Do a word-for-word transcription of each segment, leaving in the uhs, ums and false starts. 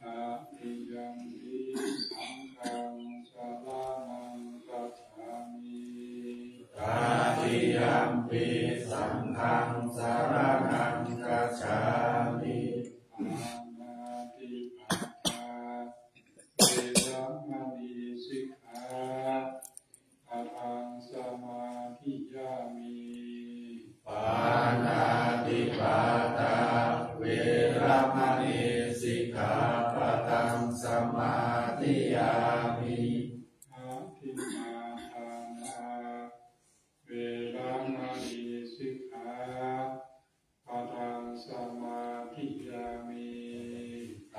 Tatiyampi saṅghaṃ saraṇaṃ gacchāmi. Tatiyampi saṅghaṃ saraṇaṃ gacchāmi. Pāṇātipātā veramaṇī sikkhāpadaṃ samādiyāmi. Pāṇātipātā veramaṇī sikkhāpadaṃ samādiyāmi.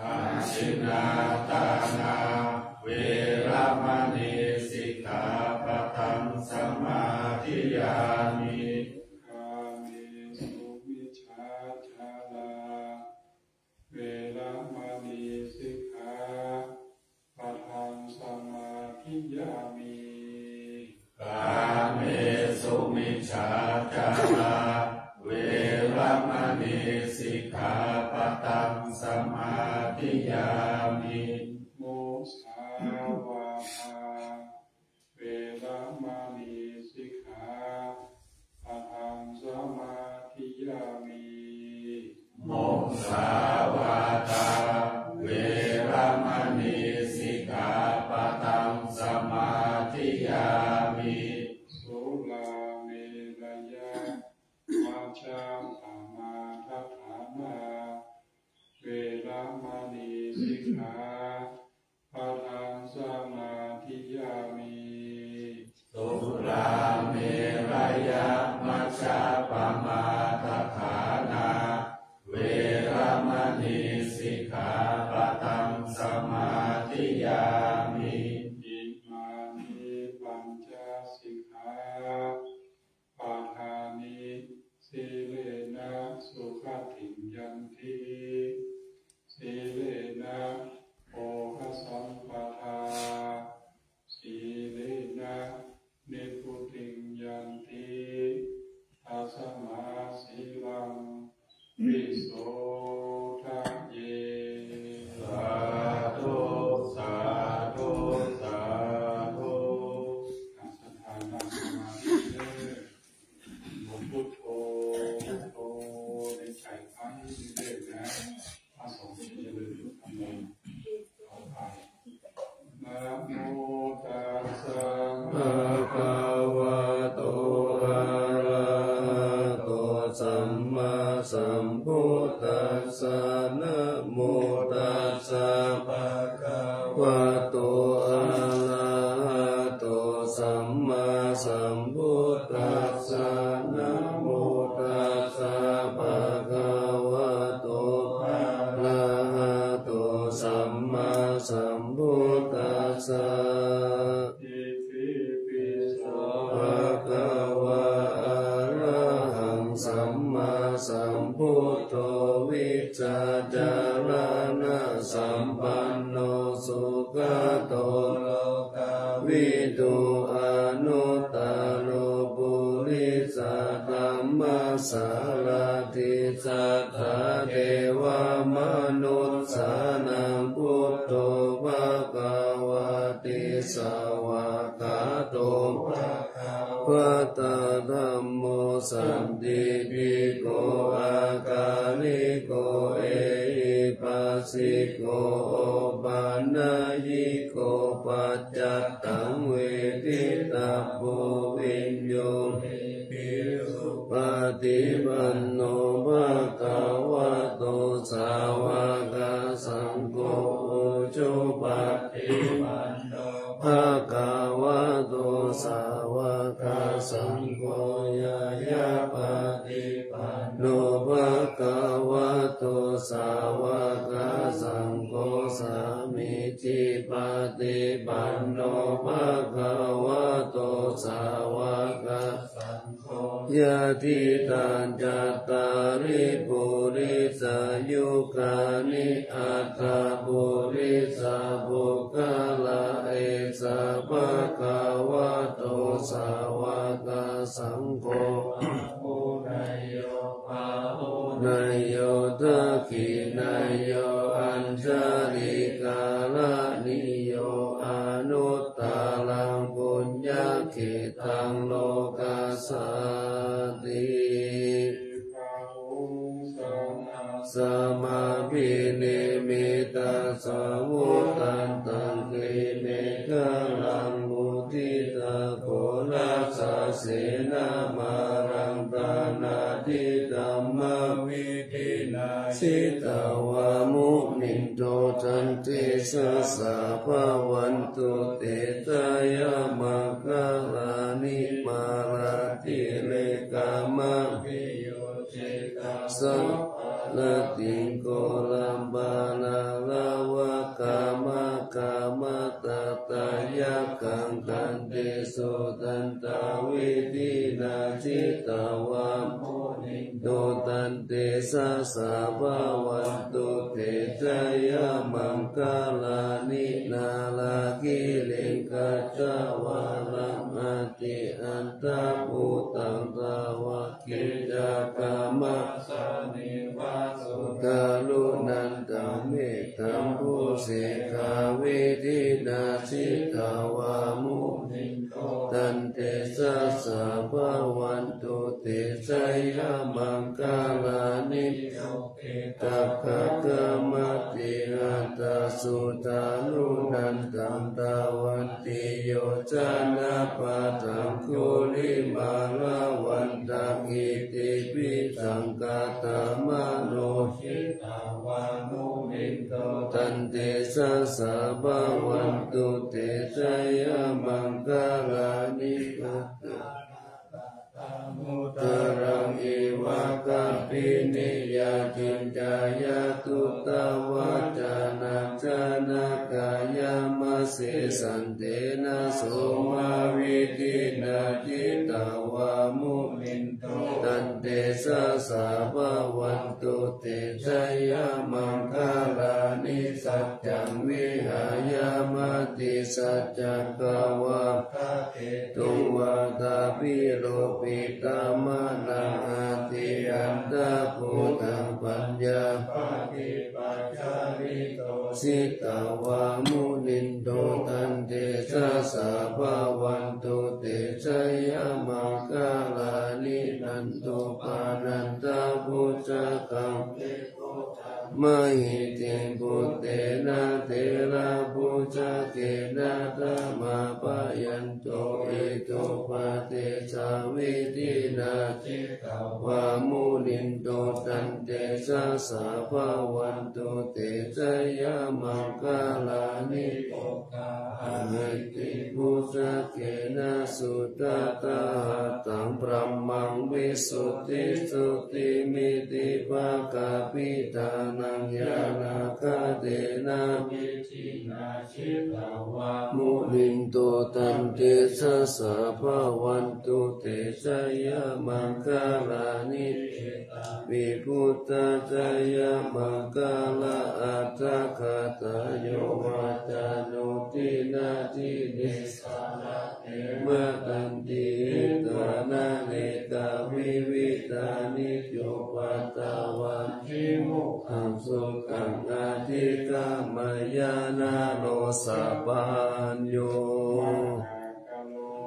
Adinnādānā veramaṇī sikkhā padaṃ samādiyāmi. Adinnādānā veramaṇī sikkhāpadaṃ samādiyāmi. Kāmesumicchācārā veramaṇī sikkhā padaṃ samādiyāmi. Kāmesumicchācārā veramaṇī sikkhāpadaṃ samādiyāmi. Musāvādā veramaṇī sikkhā padaṃ samādiyāmi. Musāvādā veramaṇī sikkhāpadaṃ samādiyāmi. Surāmerayamajjapamādaṭṭhānā veramaṇī sikkhā padaṃ samādiyāmi. Surāmerayamajjapamādaṭṭhānā veramaṇī sikkhāpadaṃ samādiyāmi. Imāni pañca sikkhā padāni. Sīlena sugatiṃ yanti, sīlena bhogasampadā, sīlena nibbutiṃ yanti, tasmā sīlaṃ visodhaye. Sādhu, sādhu, sādhu. อ่ะ ศรัทธานั่งสมาธิเด้อ หลวงพุทโธ พุทโธ ในใจตั้งมั่นเด้อนะ พระสงฆ์จะเจริญพุทธมนต์ ขอไป Namo tassa bhagavato arahato sammāsambuddhassa. Namo tassa bhagavato arahato sammāsambuddhassa. Namo tassa bhagavato arahato sammāsambuddhassa. Itipi so bhagavā arahaṃ sammāsambuddho vijjācaraṇasampanno sugato lokavidū anuttaro purisadammasārathi satthā devamanussānaṃ buddho bhagavāti. Svākkhāto bhagavatā dhammo sandiṭṭhiko akāliko ehipassiko opanayiko paccattaṃ veditabbo viññūhīti. Supaṭipanno bhagavato sāvakasaṅgho, ujupaṭipanno bhagavato sāvakasaṅgho, ñāyapaṭipanno bhagavato sāvakasaṅgho, sāmīcipaṭipanno bhagavato sāvakasaṅgho, yadidaṃ cattāri purisayugāni aṭṭha purisapuggalā, esa bhagavato sāvakasaṅgho, āhuneyyo pāhuneyyo dakkhiṇeyyo añ Jalikaraṇīyo anuttaraṃ puññakkhettaṃ lokassāti. Bāhuṃ sahassamabhinimmitasāvudhantaṃ, grīmekhalaṃ uditaghorasasenamāraṃ, dānādidhammavidhinā jitavā munindo, tantejasā bhavatu te jayamaṅgalāni. Mārātirekamabhiyujjhitasabbarattiṃ, ghorampanāḷavakamakkhamathaddhayakkhaṃ, khantīsudantavidhinā jitavā munindo, tantejasā bhavatu te jayamaṅgalāni. Nāḷāgiriṃ gajavaraṃ atimattabhūtaṃ, dāvaggicakkamasanīva sudāruṇantaṃ, mettambusekavidhinā jitavā munindo, tantejasā bhavatu te jayamaṅgalāni. Ukkhittakhaggamatihatthasudāruṇantaṃ, dhāvantiyojanapathaṅgulimālavantaṃ, iddhībhisaṅkhatamano jitavā munindo, tantejasā bhavatu te jayamaṅgalāni. Udaraṃ iva gabbhinīyā, ciñcāya duṭṭhavacanaṃ janakāyamajjhe, santena somavidhinā jitavā munindo, tantejasā bhavantu te jayamaṅgalāni. Saccaṃ vihāya matisaccakavādaketuṃ, vādābhiropitamanaṃ atiandhabhūtaṃ, paññāpadīpajalito jitavā munindo, tantejasā bhavantu te jayamaṅgalāni. Nandopanandabhujagaṃ vibudhaṃ mahiddhiṃ, puttena therabhujagena damāpayanto, iddhūpadesavidhinā jitavā munindo, tantejasā bhavantu te jayamaṅgalāni. Duggāhadiṭṭhibhujagena sudaṭṭhahatthaṃ, brahmaṃ visuddhijutimiddhibakābhidhānaṃ, ñāṇāgadena vidhinā jitavā munindo, tantejasā bhavantu te jayamaṅgalāni. Etāpi buddhajayamaṅgalaaṭṭhagāthā, yo vācano dinadine sarate matandī, hitvānanekavividhāni cupaddavāni, mokkhaṃ sukhaṃ adhigameyya naro sapañño.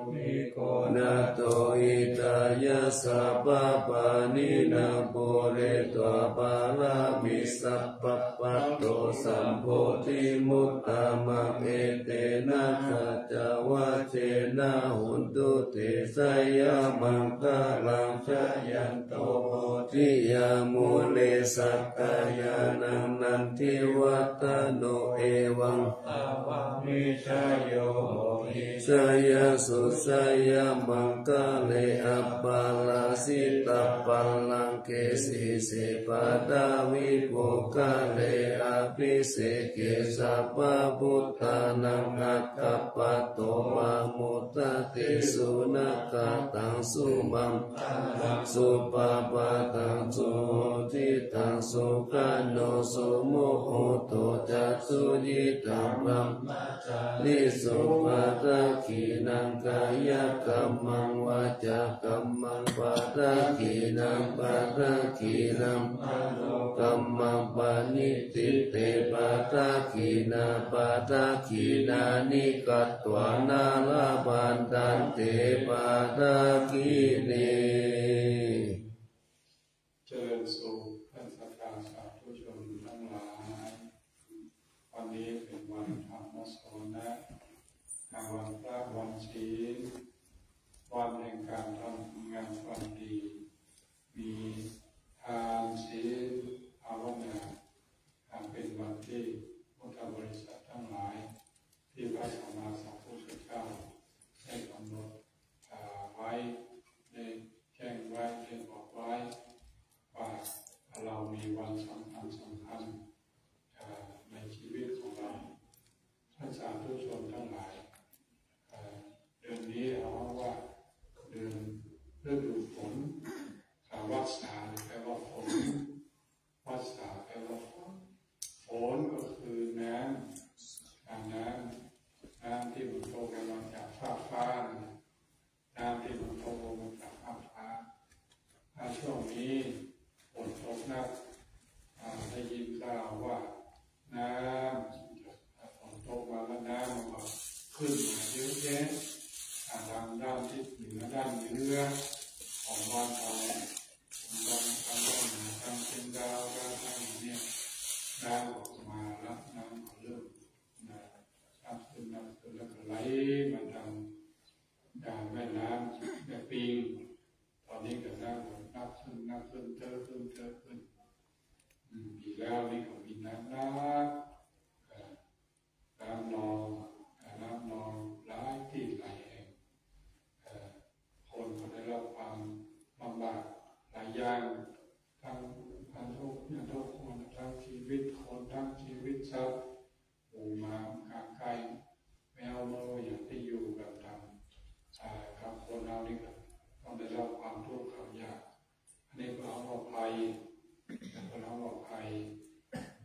Mahākāruṇiko nātho hitāya sabbapāṇinaṃ, pūretvā pāramī sabbā patto sambodhimuttamaṃ, etena saccavajjena hotu te jayamaṅgalaṃ. Jayanto bodhiyā mūle sakyānaṃ nandivaḍḍhano, evaṃ tvaṃ vijayo hohi jayassu jayamaṅgale, aparājitapallaṅke sīse paṭhavipokkhare, abhiseke sabbabuddhānaṃ aggappatto pamodati. Sunakkhattaṃ sumaṅ galaṃ suppabhātaṃ suhuṭṭhitaṃ, Sukhaṇo sumuhutto ca suyiṭṭhaṃ brahmacārisu. Padakkhiṇaṃ kāyakammaṃ vācākammaṃ padakkhiṇaṃ padakkhiṇaṃ manokammaṃ paṇidhī te padakkhiṇā. Padakkhiṇāni katvāna labhantatthe padakkhiṇe. เจริญสุขท่านศรัทธาสาธุชนทั้งหลาย วันนี้เป็นวันธรรมสวนะ วันพระวันศีล วันแห่งการทำคุณงามความดี มีทานศีลภาวนา อันเป็นวันที่พุทธบริษัททั้งหลาย ที่พระสัมมาสัมพุทธเจ้าได้กำหนด อ่า ไว้ ได้แจ้งไว้ ได้บอกไว้ ว่าเรามีวันสำคัญสำคัญ อ่า ในชีวิตของเรา ท่านสาธุชนทั้งหลาย อ่า เดือนนี้เราเรียกว่าเดือนฤดูฝน อ่า วัสสาแปลว่าฝน วัสสาแปลว่าฝน ฝนก็คือน้ำ อ่า น้ำ น้ำที่มันตกลงมาจากฟากฟ้านั่นแหละ น้ำที่มันตกลงมาจากฟากฟ้า ถ้าช่วงนี้ฝนตกหนัก อ่า ได้ยินข่าวว่าน้ำ ฝนตกมาแล้วน้ำมันก็ขึ้นมาเยอะแยะ อ่า ทางด้านทิศเหนือ ด้านเหนือของบ้านเรา ทางด้าน ทางด้านเหนือ ทางเชียงดาว ทาง ทางเนี่ย น้ำก็มาแล้ว น้ำก็เริ่ม นะ หนักขึ้น หนักขึ้น แล้วก็ไหลมาทาง อ่า แม่น้ำแม่ปิง ตอนนี้ก็น้ำหนักขึ้น หนักขึ้น เยอะขึ้น เยอะขึ้น อืม ปีแล้วนี่ก็มีน้ำหนัก เอ่อ น้ำนอง เอ่อ น้ำนองหลายที่หลายแห่ง เอ่อ คนก็ได้รับความลำบากหลายอย่าง ทั้ง ทั้งทุกข์ ทั้งทุกข์ ทั้งชีวิตคน ทั้งชีวิตสัตว์ หมูหมากาไก่ แมวเมออย่างที่อยู่กันตาม อ่า กับคนเรานี่ก็ต้องได้รับความทุกข์ความยาก อันนี้ก็เรียกว่าภัย ก็เรียกว่าภัย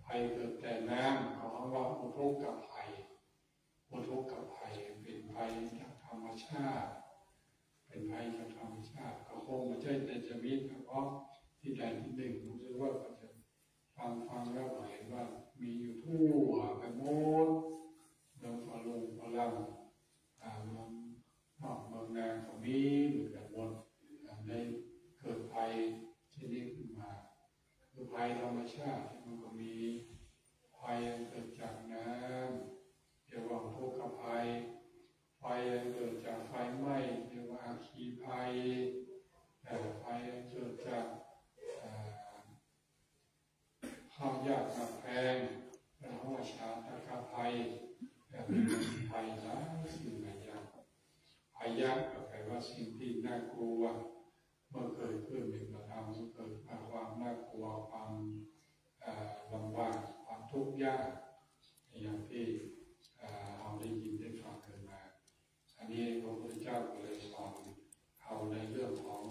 ภัยเกิดแต่น้ำ เขาเรียกว่าอุทกภัย อุทกภัยเป็นภัยจากธรรมชาติ เป็นภัยจากธรรมชาติ ก็คงบ่ใจ้แต่จะมีเฉพาะตี้ใดตี้หนึ่ง รู้สึกว่าก็จะ ฟัง ฟังแล้วก็เห็นว่ามีอยู่ทั่วไปหมด เมืองฝรั่ง ฝรั่ง อ่า เมืองนอกเมืองนาก็มีเหมือนกันหมด อ่า ได้เกิดภัยชนิดนี้ขึ้นมา คือภัยธรรมชาติมันก็มี ภัยอันเกิดจากน้ำ เรียกว่าอุทกภัย ภัยอันเกิดจากไฟไหม้ เรียกว่าอัคคีภัย แต่ภัยอันเกิดจาก อ่า ข้าวยากหมากแพง เรียกว่าชาตกภัย แต่มีภัยหลายสิ่งหลายอย่าง ภัยยะก็แปลว่าสิ่งที่น่ากลัว เมื่อเกิดขึ้นเนี่ยก็ทำให้เกิดความน่ากลัว ความ เอ่อ ลำบาก ความทุกข์ยาก อย่างที่ เอ่อ เราได้ยินได้ฟังกันมา อันนี้พระพุทธเจ้าก็เลยสอนเราในเรื่องของ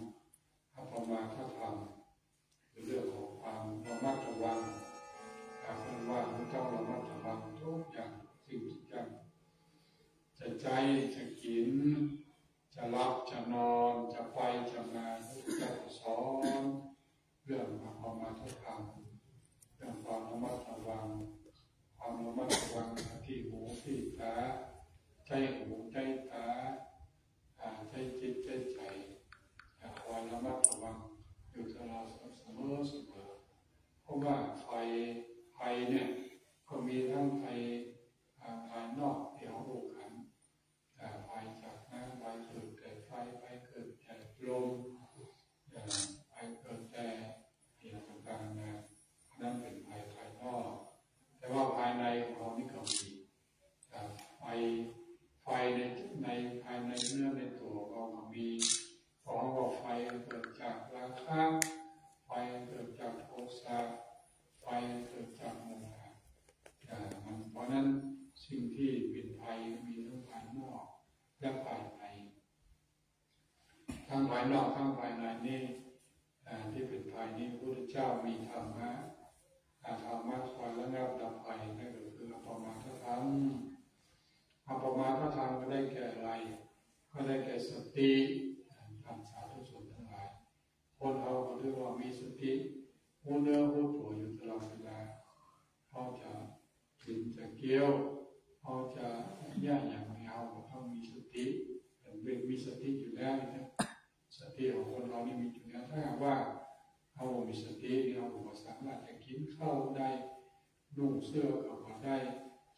อัปปมาทธรรม คือเรื่องของความระมัดระวัง หากเป็นว่าเราต้องระมัดระวังทุกอย่าง สิ่งทุกอย่าง จะใจ๊ จะกิ๋น จะหลับ จะนอน จะไป จะมา พระพุทธเจ้าก็สอนเรื่องอัปปมาทธรรม เรื่องความระมัดระวัง ความระมัดระวังตี้หูตี้ต๋า ใจ๊หูใจ๊ต๋า อ่า ใจ๊จิตใจ๊ใจ๋ อ่า คอยระมัดระวังอยู่ตลอดเสมอเสมอ เพราะว่าภัย ภัยเนี่ยก็มีทั้งภัย อ่า ภายนอกตี้เฮาฮู้กั๋น อ่า ภัยจากน้ำ ภัยเกิดแต่ไฟ ภัยเกิดแต่ลม อ่า ภัยเกิดแต่สิ่งต่างๆ นานา อันนั้นเป็นภัยภายนอก แต่ว่าภายในของเรานี่ก็มี อ่า ไฟ ไฟใน ใน ภายในเนื้อในตั๋วของเราก็มี เพราะว่าไฟเกิดจากราคะ ไฟเกิดจากโทสะ ไฟเกิดจากโมหะ อ่า มัน เพราะนั้นสิ่งที่เป็นภัยมีทั้งภายนอกและภายใน ทั้งภายนอกทั้งภายในนี่ อ่า ที่เป็นภัยนี่ พระพุทธเจ้ามีธรรมะ สติ อ่า ท่านสาธุชนตังหลาย คนเฮาก็เรียกว่ามีสติ ฮู้เนื้อฮู้ตั๋วอยู่ตลอดเวลา เฮาจะกิ๋นจะเกี้ยว เฮาจะเยียะหยังนี่ เฮาก็ต้องมีสติ เป็น เป็น มีสติอยู่แล้วนี่นะ สติของคนเฮานี่มีอยู่แล้ว ถ้าหากว่าเฮาบ่มีสตินี่ เฮาก็บ่สามารถจะกิ๋นข้าวได้ นุ่งเสื้อก็บ่ได้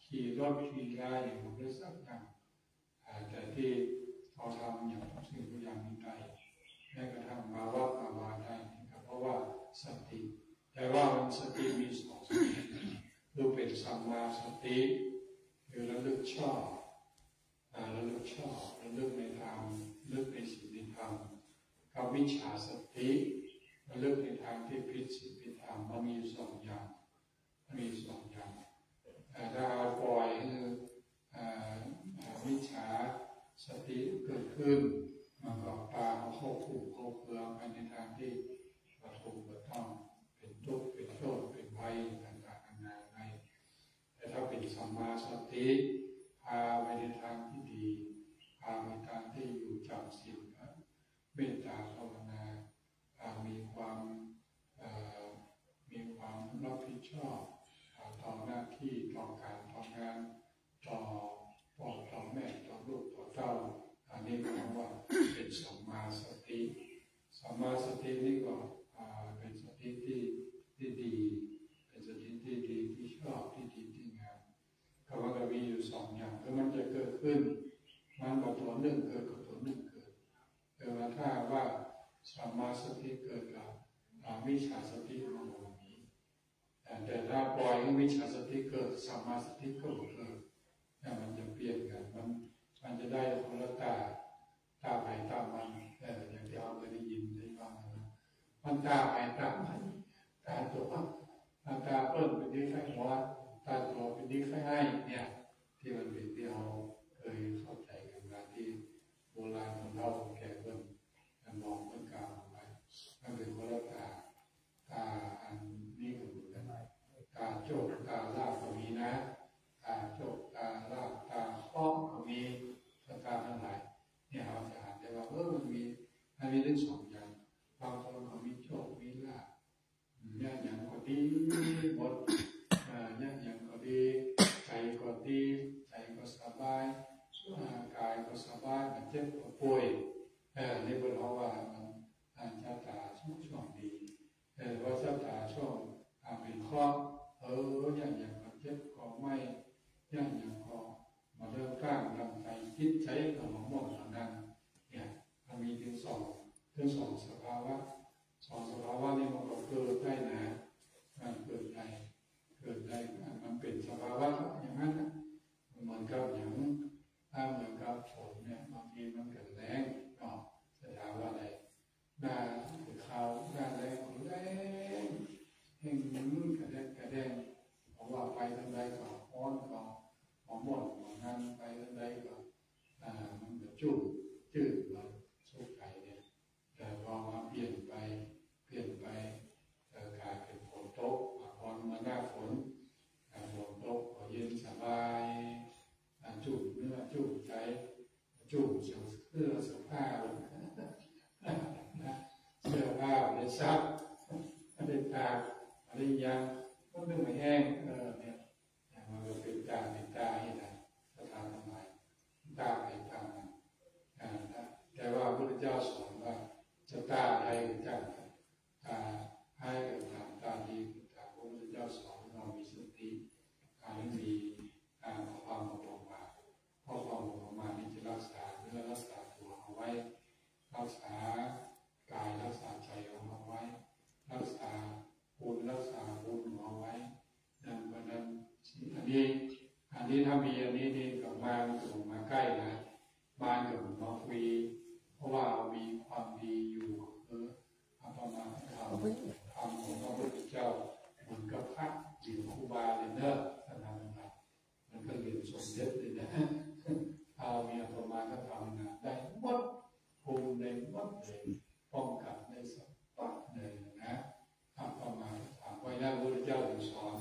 ขี่รถขี่ราอย่างบ่ได้สักอย่าง อ่า แต่ตี้เฮาทำอย่างทุกสิ่งทุกอย่างนี้ได้ แม้กระทั่งมาวัดมาวาได้นี่ก็เพราะว่าสติ แต่ว่ามันสติมีสองชนิด คือเป๋นสัมมาสติ คือระลึกชอบ อ่า ระลึกชอบ ระลึกในธรรม ระลึกในศีลในธรรม กับมิจฉาสติ ระลึกในทางตี้ผิดศีลผิดธรรม มันมีอยู่สองอย่าง มันมีสองอย่าง อ่า ถ้าเฮาปล่อยหื้อ อ่า อ่า มิจฉาสติเกิดขึ้น มันก็ปาเฮาเข้าคุกเข้าเคืองไปในทางตี้บ่ถูกบ่ต้อง เป๋นตุ๊กข์เป๋นโต้ษเป๋นภัยต่างๆ นานาไป แต่ถ้าเป๋นสัมมาสติ ปาไปในทางตี้ดี ปาไปตามตี้อยู่จำศีล เมตตาภาวนา อ่า มีความ เอ่อ มีความรับผิดชอบ อ่า ต่อหน้าตี้ ต่อก๋าน ต่องาน ต่อป้อต่อแม่ ต่อลูกต่อเต้า อันนี้เรียกว่าเป๋นสัมมาสติ สัมมาสตินี่ก็ อ่า เป๋นสติตี้ ตี้ดี เป๋นสติตี้ดี ตี้ชอบ ตี้ดี ตี้งาม ก็มันก็มีอยู่สองอย่าง คือมันจะเกิดขึ้น มันก็ตั๋วนึ่งเกิด กับตั๋วนึ่งเกิด แต่ว่าถ้าว่าสัมมาสติเกิดกับ อ่า มิจฉาสติมันก็บ่มี แต่ถ้าปล่อยหื้อมิจฉาสติเกิด สัมมาสติก็บ่เกิด เนี่ยมันจะเปลี่ยนกั๋น มัน มันจะได้คนละต๋า ต๋าใผต๋ามัน เออ อย่างตี้เฮาเกยได้ยินได้ฟังนะ มันต๋าใผต๋ามัน ต๋าตั๋ว ต๋าเปิ้นเป๋นตี้ใค่หัว ต๋าตั๋วเป๋นตี้ใค่ไห้ เนี่ย ตี้มันเป๋นตี้เฮาเกยเข้าใจ๋กั๋นมา ตี้โบราณคนเฒ่าคนแก่เปิ้น ท่านบอกเปิ้นกล่าวเอาไว้ มันเป๋นคนละต๋า ต๋าอันนี้ก็เหมือนกั๋น ต๋าโจคต๋าลาภก็มีนะ ต๋าโจคต๋าลาภ ต๋าเคราะห์ก็มี ต๋าตังหลาย เนี่ย เฮาจะหันได้ว่า เออ มันมี มันมีตึงสองอย่าง บางคนก็มีโจค มีลาภ เยียะหยังก็ดีหมด อ่า เยียะหยังก็ดี ใจ๋ก็ดี ใจ๋ก็สบาย อ่า ก๋ายก็สบาย บ่เจ็บก็ป่วย เออ นี่เปิ้นเฮาว่ามัน อ่า จะต๋าช่วง ช่วงดี แต่ว่าจะต๋าช่วง อ่า เป๋นเคราะห์ เออ เยียะหยังก็เจ็บก็ไหม้ เยียะหยังก็บ่เลิกล้างดั่งใจ๋ จิตใจ๋ก็บ่ม่วนดั่งนั้น เนี่ย มันมีตึงสอง ตึงสองสภาวะ สองสภาวะนี่มันก็เกิดได้นะ มันเกิดได้ เกิดได้ มันเป๋นสภาวะอย่างนั้นน่ะ เหมือนกับอย่าง อ่า เหมือนกับฝนเนี่ย บางทีมันก็แล้งเนาะ สภาวะใด หน้าคาว หน้าแล้งก็แล้ง แห้งกระแดกกระแดง เพราะว่าไปตางใดก็ฮ้อน ก็บ่ม่วน บ่มัน ไปตางใดก็ อ่า มันก็จุ่มจืด บ่สุขใจ๋เนี่ย แต่พอมาเปลี่ยนไป เปลี่ยนไป เอ่อ ก๋ายเป๋นฝนตก อ่ะ พอมาหน้าฝน อ่ะ ฝนตกก็เย็นสบาย อ่ะ จุ่มเนื้อจุ่มใจ๋ จุ่มเสื้อ เสื้อผ้า เสื้อผ้าบ่ได้ซัก บ่ได้ตาก บ่ได้หยัง มันก็บ่แห้ง เออ เนี่ย มันก็เป๋นต๋า เป๋นต๋านี่นะ สถานทั้งหลาย ต๋าใผต๋ามัน อ่า แต่ว่าพระพุทธเจ้าสอนว่า จะต๋าใดก็จ้าง ต๋าฮ้ายก็ต๋าม ต๋าดีก็ต๋าม พระพุทธเจ้าสอนให้เฮามีสติ อ่า ให้มี อ่า ความบ่ประมาท เพราะความบ่ประมาทนี่จะรักษาเนื้อรักษาตั๋วเอาไว้ รักษาก๋ายรักษาใจ๋ของเฮาไว้ รักษาคุณรักษาบุญของเฮาไว้ นั่น เพราะนั้น อันนี้ อันนี้ถ้ามีอันนี้นี่ก็มารมันก็บ่มาใก้นะ มารมันก็บ่มาคุย เพราะว่าเฮามีความดีอยู่ คืออัปปมาทธรรม ธรรมของพระพุทธเจ้า เหมือนกับพระหรือครูบาเลยเนาะ ท่านทั้งหลาย มันก็เหรียญสมเด็จเลยนะ เฮามีอัปปมาทธรรมนะ ได้หมด คุมได้หมดเลย ป้องกั๋นได้สะบัดเลยนะ อัปปมาทธรรม เพราะฉะนั้นพระพุทธเจ้าจึงสอน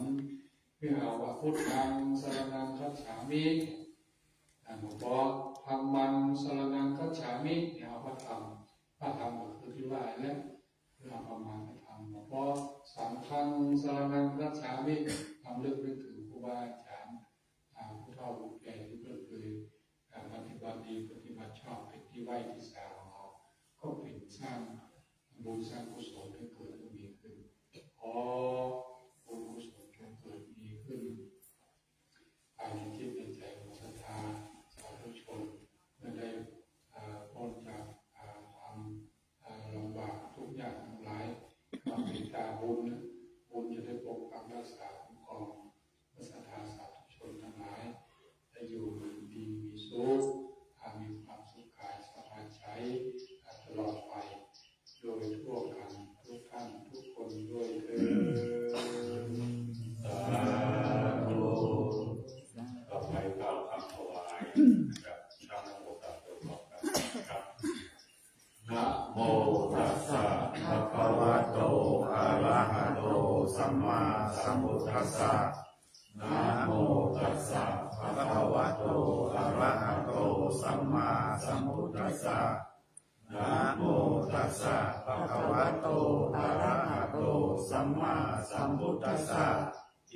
คือเอาว่า พุทธังสรณังคัจฉามิ อ่า หลวงพ่อ ธัมมังสรณังคัจฉามิ เนี่ย เอาพระธรรม พระธรรมก็คือที่ว่าและ เพื่อประมาณพระธรรม หลวงพ่อ สังฆังสรณังคัจฉามิ รำลึกนึกถึงครูบาอาจารย์ อ่า ผู้เฒ่าผู้แก่ที่เพิ่นเคย อ่า ปฏิบัติดี ปฏิบัติชอบ เป็นที่ไหว้ที่สาของเรา ก็เป็นสร้างบุญสร้างกุศลให้เกิดมีขึ้น ขอบุญกุศลจงเกิดมีขึ้น ภายในจิตในใจของศรัทธาสาธุชน เมื่อได้ อ่า พ้นจาก อ่า ความ อ่า ลำบากทุกข์ยากทั้งหลาย มาเป็นตาบุญนะ บุญจะได้ปกปักรักษาคุ้มครองศรัทธาสาธุชนทั้งหลาย ให้อยู่ดีมีสุข อ่า มีความสุขกายสบายใจ อ่า ตลอดไป โดยทั่วกันทุกท่านทุกคนด้วยเทอญ สาธุ ต่อไปกล่าวคำถวาย นะครับ ตั้งนะโมสามจบพร้อมกันนะครับ นะโมตัสสะ ภะคะวะโต อะระหะโต สัมมาสัมพุทธัสสะ นะโมตัสสะ ภะคะวะโต อะระหะโต สัมมาสัมพุทธัสสะ นะโมตัสสะ ภะคะวะโต อะระหะโต สัมมาสัมพุทธัสสะ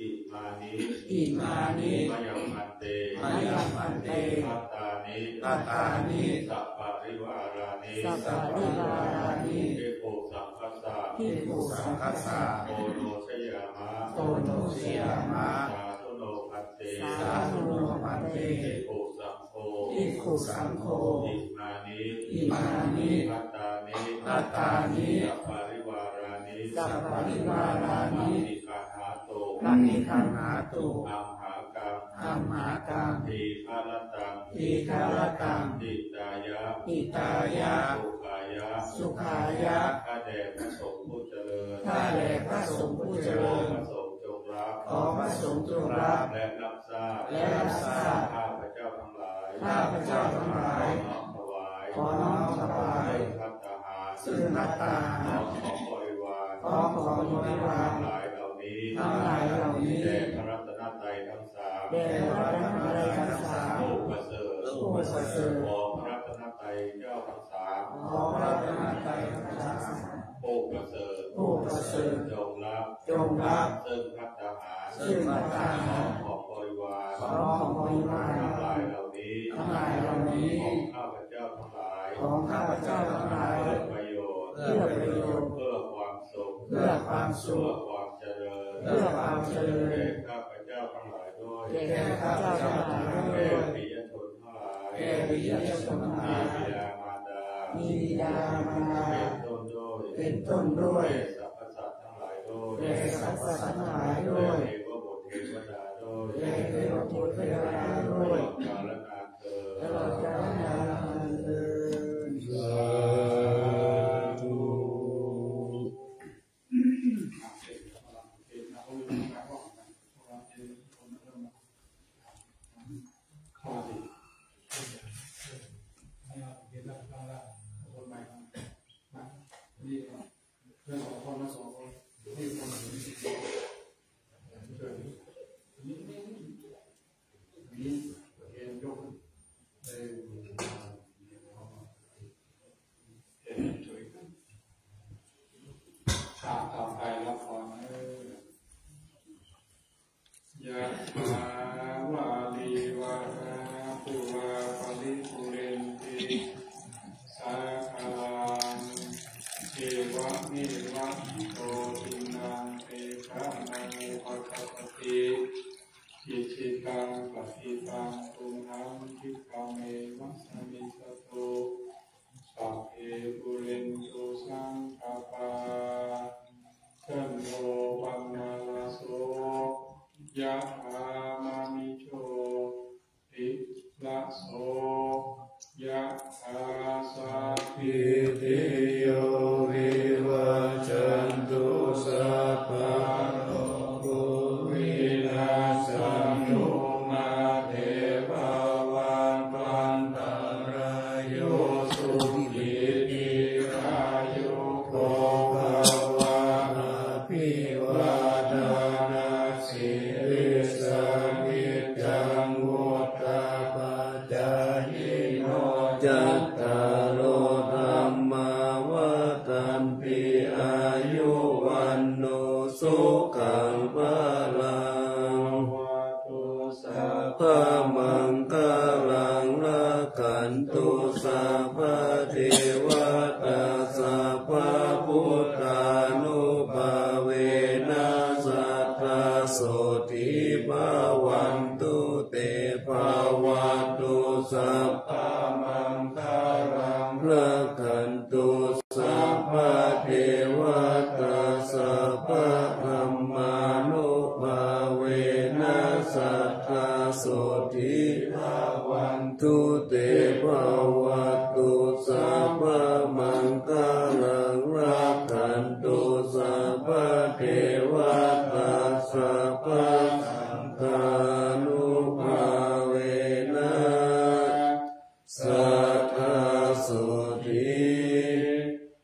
อิมานิ อิมานิ มะยัง ภันเต มะยัง ภันเต ภัตตานิ ภัตตานิ สัปปะริวารานิ สัปปะริวารานิ ภิกขุสังฆัสสะ ภิกขุสังฆัสสะ โอโนชยามะ โอโนชยามะ สาธุโนภันเต สาธุโนภันเต ภิกขุสังโฆ ภิกขุสังโฆ อิมานิ อิมานิ ภัตตานิ ภัตตานิ สัปปะริวารานิ สัปปะริวารานิ ปะฏิคันหาตุ ปะฏิคันหาตุ อัมหากัง อัมหากัง ทีฆะรัตตัง ทีฆะรัตตัง หิตายะ หิตายะ สุขายะ สุขายะ ข้าแต่พระสงฆ์ผู้เจริญ ข้าแต่พระสงฆ์ผู้เจริญ ขอพระสงฆ์จงรับ ขอพระสงฆ์จงรับ และรับทราบ และรับทราบ ข้าพเจ้าทั้งหลาย ข้าพเจ้าทั้งหลาย ขอน้อมถวาย ขอน้อมถวาย ซึ่งภัตตาหาร ซึ่งภัตตาหาร พร้อมของบริวาร พร้อมของบริวาร ทั้งหลายเหล่านี้ ทั้งหลายเหล่านี้ แด่พระรัตนตรัยทั้งสาม แด่พระรัตนตรัยทั้งสาม ผู้ประเสริฐ ผู้ประเสริฐ ขอพระรัตนตรัยเจ้าทั้งสาม ขอพระรัตนตรัยทั้งสาม ผู้ประเสริฐ ผู้ประเสริฐ จงรับ จงรับ ซึ่งภัตตาหาร ซึ่งภัตตาหาร พร้อมของบริวาร พร้อมของบริวาร ทั้งหลายเหล่านี้ ทั้งหลายเหล่านี้ ของข้าพเจ้าทั้งหลาย ของข้าพเจ้าทั้งหลาย เพื่อประโยชน์ เพื่อประโยชน์ เพื่อความสุข เพื่อความสุข เพื่อความเจริญ เพื่อความเจริญ แก่ข้าพเจ้าทั้งหลายด้วย แก่ข้าพเจ้าทั้งหลายด้วย แก่ปิยชนทั้งหลาย แก่ปิยชนทั้งหลาย มีบิดามารดา มีบิดามารดา เป็นต้นด้วย เป็นต้นด้วย แก่สรรพสัตว์ทั้งหลายด้วย แก่สรรพสัตว์ทั้งหลายด้วย แก่เทวบุตรเทวดาด้วย แก่เทวบุตรเทวดาด้วย ตลอดกาลนานเทอญ ตลอดกาลนานเทอญ สาธุ อ่า ต่อไปรับพรเออ ยะถาวาริวะหาปูราปะริปูเรนติ สาคารัง เอวะเมวะ อิโต ทินนัง เปตานัง อุปะกัปปะติ อิจิตัง ปะฏิตัง ตุมหัง คิปะเมวะ สะมิชฌะตุ สัพเพ ปูเรนตุ สังกัปปา จันโท ปันนะระโส ยะถา มะณิโชติระโส ยะถา สัพพีติโย วิวัชชันตุ สัพพะโรโค วินัสสันตุ มาเต ภะวัตวันตะราโย สุขี ทีฆายุโก ภะวะ อภิวาทานะสีลิสสะ sabbamaṅgalaṃ, rakkhantu sabbadevatā, sabbabuddhānubhāvena sadā sotthī bhavantu te. Bhavatu sabbamaṅgalaṃ, rakkhantu sabbadevatā, sabbadhammānubhāvena sadā sotthī bhavantu te. Bhavatu sabbamaṅgalaṃ, rakkhantu sabbadevatā, sabbasaṅghānubhāvena sadā sotthī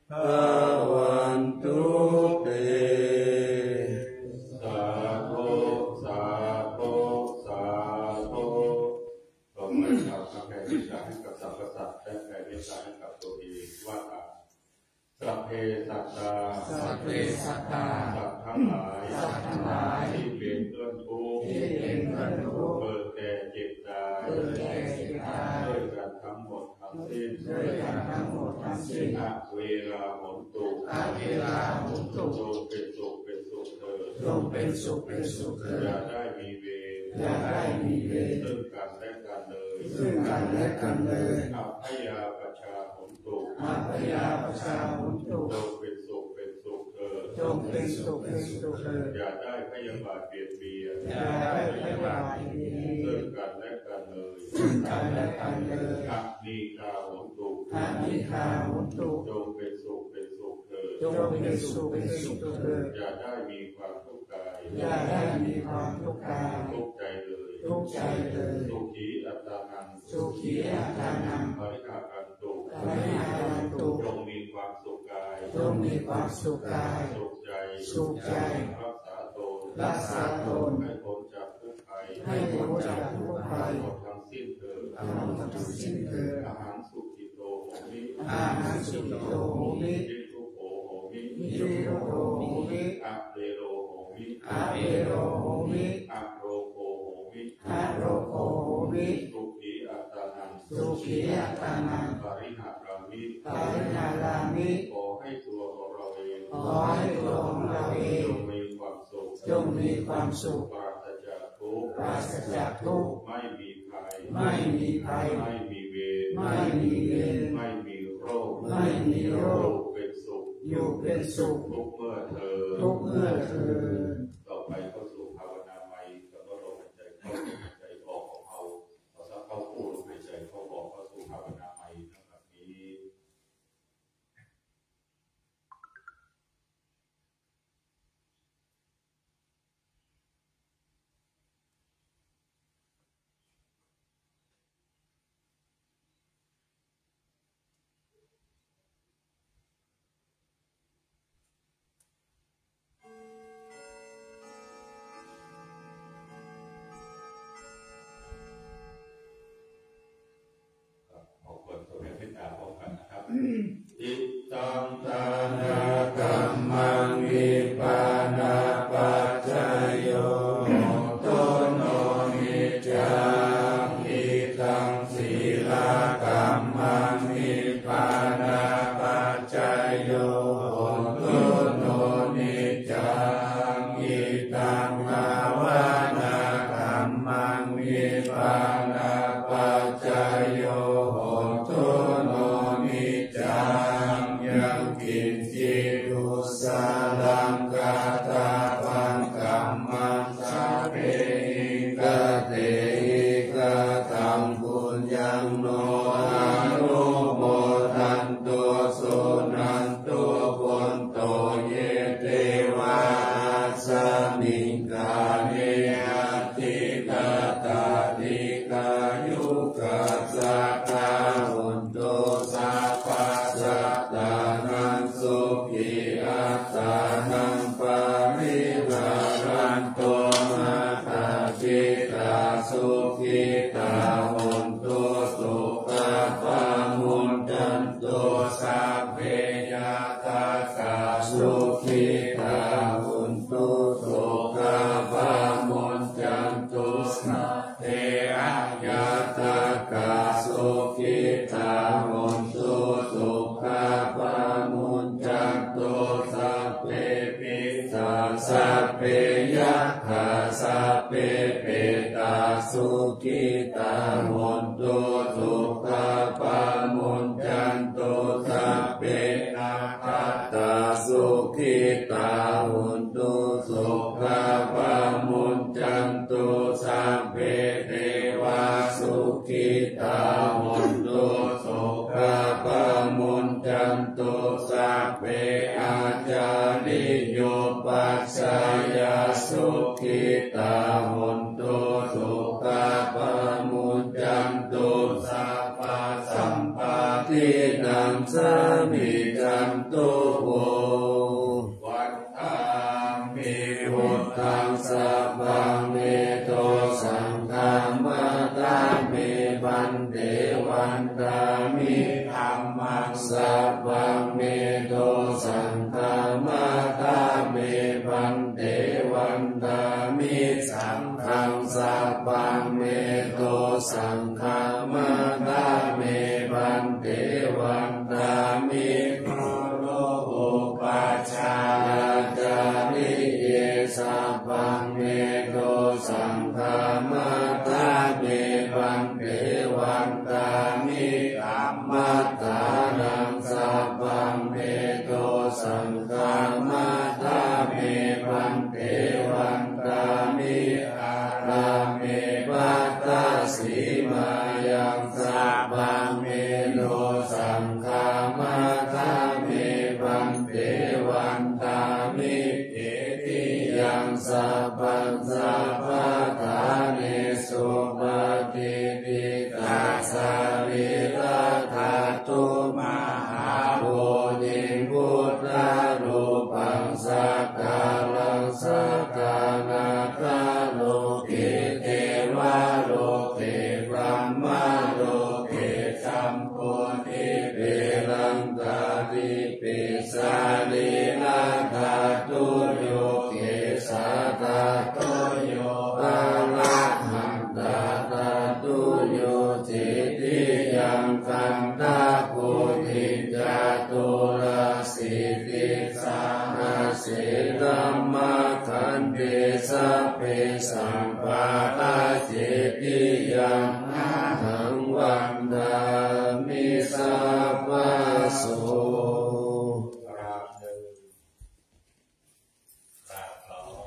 bhavantu te. Sādhu, sādhu, sādhu. ต่อไปครับ แผ่เมตตาให้กับสรรพสัตว์ และแผ่เมตตาให้กับตัวเอง ว่าตาม Sabbe sattā, sabbe sattā, สัตว์ทั้งหลาย สัตว์ทั้งหลาย ที่เป็นเพื่อนทุกข์ ที่เป็นเพื่อนทุกข์ เกิดแก่เจ็บตาย เกิดแก่เจ็บตาย ด้วยกันทั้งหมดทั้งสิ้น ด้วยกันทั้งหมดทั้งสิ้น Averā hontu, averā hontu จงเป็นสุขเป็นสุขเถิด จงเป็นสุขเป็นสุขเถิด อย่าได้มีเวร อย่าได้มีเวร ซึ่งกันและกันเลย ซึ่งกันและกันเลย Abyāpajjhā hontu, abyāpajjhā hontu จงเป็นสุขเป็นสุขเถิด จงเป็นสุขเป็นสุขเถิด อย่าได้พยาบาทเบียดเบียน อย่าได้พยาบาทเบียดเบียน ซึ่งกันและกันเลย ซึ่งกันและกันเลย Anīghā hontu, anīghā hontu จงเป็นสุขเป็นสุขเถิด จงเป็นสุขเป็นสุขเถิด อย่าได้มีความทุกข์กาย อย่าได้มีความทุกข์กาย ทุกข์ใจเลย ทุกข์ใจเลย Sukhī attānaṃ, sukhī attānaṃ pariharantu, pariharantu จงมีความสุขกาย จงมีความสุขกาย สุขใจ สุขใจ รักษาตน รักษาตน ให้พ้นจากทุกข์ภัย ให้พ้นจากทุกข์ภัย หมดทั้งสิ้นเถิด หมดทั้งสิ้นเถิด Ahaṃ sukhito homi, ahaṃ sukhito homi, niddukkho homi, niddukkho homi, avero homi, avero homi, arogo homi, arogo homi, sukhī attānaṃ, sukhī attānaṃ pariharāmi, pariharāmi ขอให้ตัวของเราเอง ขอให้ตัวของเราเอง จงมีความสุข จงมีความสุข ปราศจากทุกข์ ปราศจากทุกข์ ไม่มีภัย ไม่มีภัย ไม่มีเวร ไม่มีเวร ไม่มีโรค ไม่มีโรค อยู่เป็นสุข อยู่เป็นสุข ทุกเมื่อเทอญ ทุกเมื่อเทอญ ต่อไปเข้าสู่ภาวนาใหม่ กำหนดลมหายใจเข้า หายใจออกของเรา เอาสักเก้าคู่ ลมหายใจเข้าออก เข้าสู่ภาวนาใหม่ ทั้งหมดนี้ ครับ ขอควรจะแผ่เมตตาพร้อมกันนะครับ Idaṃ dānakammaṃ nibbānapaccayo hotu no niccaṃ. Idaṃ sīlakammaṃ nibbānapaccayo hotu no niccaṃ. Idaṃ bhāvanākammaṃ nibbānapaccayo hotu no niccaṃ. Yaṃ kiñci kusalaṃ kattabbaṃ kammaṃ sabbehi katehi kataṃ puññaṃ no anumodantu suṇantu bhonto ye devā asmiṃ kāle adhigatā dīghāyukā sadā hontu sabbasattānaṃ sukhī attānaṃ pariharantu. Mātā pitā sukhitā hontu sukhā pamuñcantu. Sabbe ñātakā sukhitā hontu sukhā pamuñcantu. Sabbe petā sukhitā hontu, sukhā pamuñcantu. Sabbe nakkhattā sukhitā hontu, sukhā pamuñcantu. Sabbe devā sukhitā hontu, sukhā pamuñcantu. Sabbe ācariyūpajjhāyā sukhitā hontu, sukhā pamuñcantu. Sabbasampattīnaṃ samijjhantu vo. Vandāmi buddhaṃ, sabbaṃ me dosaṃ khamatha me bhante. Vandāmi dhammaṃ, sabbaṃ me dosaṃ khamatha me bhante. Vandāmi saṅghaṃ, sabbaṃ me dosaṃ khamatha me bhante. Vandāmi guru upajjhāyācariye, sabbaṃ me dosaṃ khamatha me bhante. Vandāmi dhammaddhānaṃ, sabbaṃ me dosaṃ khamatha me bhante. Vandāmi ārāme bhaddasīmāyaṃ, sabbaṃ me dosaṃ khamatha me bhante. Vandāmi titiyaṃ, sabbaṃ sabbaṭṭhānesu patiṭṭhitā sarīradhātu mahābodhiṃ buddharūpaṃ sakalaṃ sadā nātha loke devaloke brahmaloke jambudīpe langkādīpe sarīradhātuyo kesādhātuyo arahantādhātuyo titiyaṃ gandhakuṭiñca tulasikkhesāsane brahmakhande sabbe sabbāta cetiyaṃ ahaṃ vandāmi sabbaso. ครับผม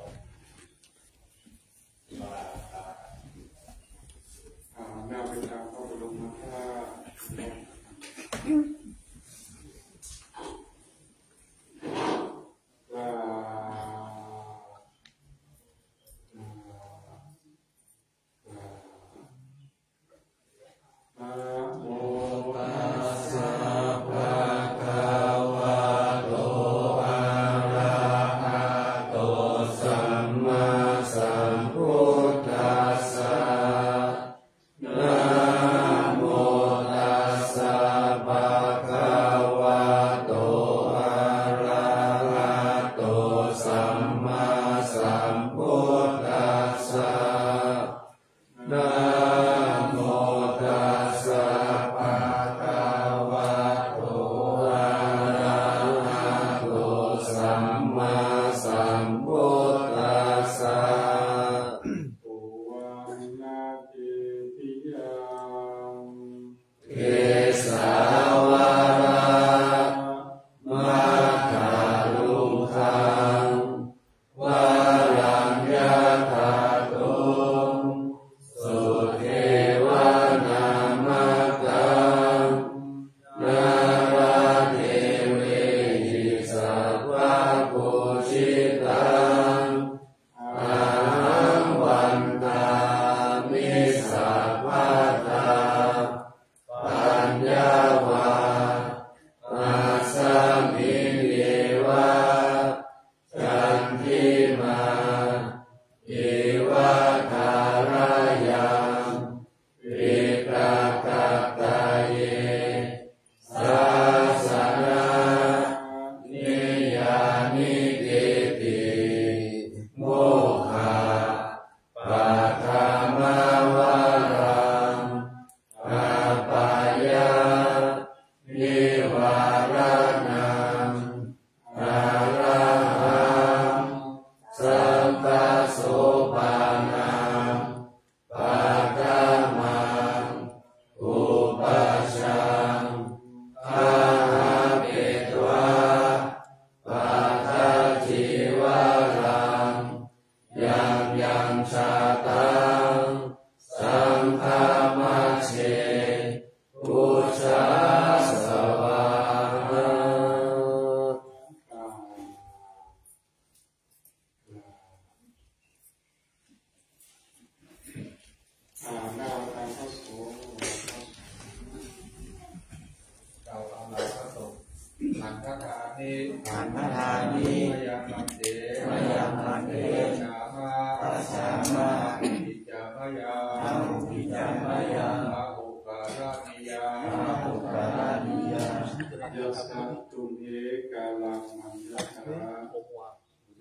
อ่า หน้าไปทางพระบรมธาตุ ครับ ครับ Khandhaṭṭhāni mayaṃ bhante, mayaṃ bhante, pacchāmā, pacchāmā, ahukarameyya, ahukarameyya, ahukarameyya, ahukarameyya. Yassa tumhe kālaṃ maññatha.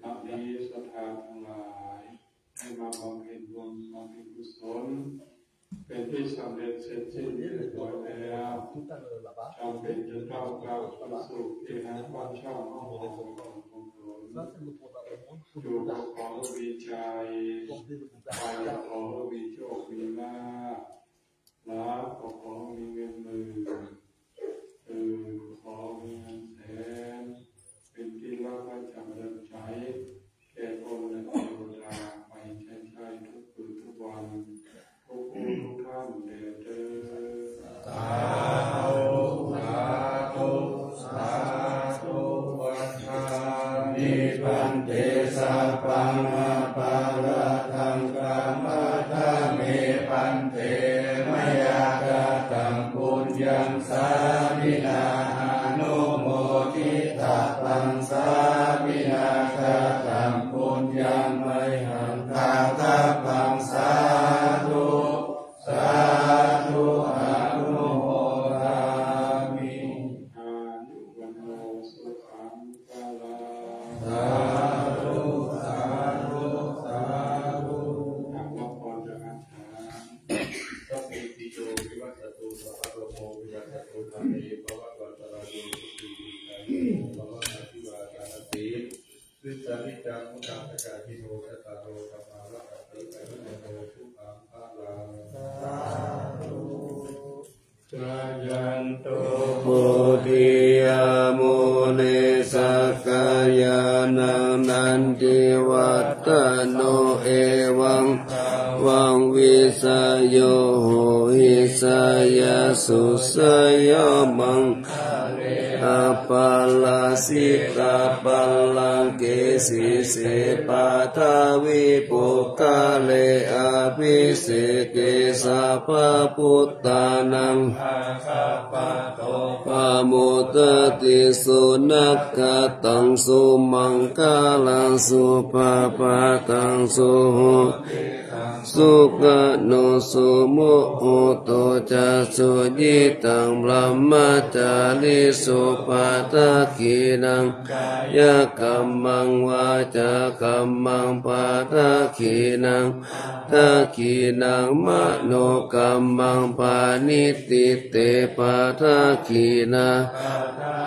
บัดนี้ศรัทธาตังหลาย ได้มาบำเพ็ญบุญบำเพ็ญกุศล เป็นที่สำเร็จเสร็จสิ้นเรียบร้อยแล้ว จำเป็นจะต้องกราบทูลสู่เกหะวัชชะมโหสถของตน อยู่ก็ขอให้มีชัย ไปก็ขอให้มีโชคมีลาภ ลาภก็ขอให้มีเงินหมื่น เออ ขอให้มีเงินแสน เป็นที่รักและจำเริญใจ แก่คนและเทวดาไปใช้ๆ ทุกคืนทุกวัน ทุกผู้ทุกท่านแลเทอญ สาธุ สาธุ สาธุ วัจจามิ bhante, sabbaṃ aparādhaṃ khamatha me bhante, mayā kataṃ puññaṃ sāminā anumoditabbaṃ, sāminā kataṃ puññaṃ mayhaṃ dātabbaṃ, sādhu, sādhu, anumodāmi. อายุวัณโณ สุขัง พลัง สาธุ สาธุ สาธุ กราบรับพรจากอาจารย์ Sabbītiyo vivajjantu, sabbarogo vinassatu, mā te bhavatvantarāyo, sukhī dīghāyuko bhava. Abhivādanasīlissa niccaṃ vuḍḍhāpacāyino, cattāro dhammā vaḍḍhanti, āyu vaṇṇo sukhaṃ balaṃ. Sādhu. Jayanto bodhiyā mūle sakyānaṃ nandivaḍḍhano, evaṃ tvaṃ vijayo hohi jayassu jayamaṅgale, aparājitapallaṅke sīse paṭhavipokkhare, abhiseke sabbabuddhānaṃ aggappatto pamodati. Sunakkhattaṃ sumaṅgalaṃ supabhātaṃ suhuṭṭhitaṃ, sukhaṇo sumuhutto ca suyiṭṭhaṃ brahmacārisu, padakkhiṇaṃ kāyakammaṃ vācākammaṃ padakkhiṇaṃ, padakkhiṇaṃ manokammaṃ paṇidhī te padakkhiṇā,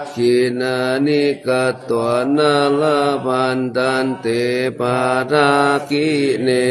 padakkhiṇāni katvāna labhantatthe padakkhiṇe.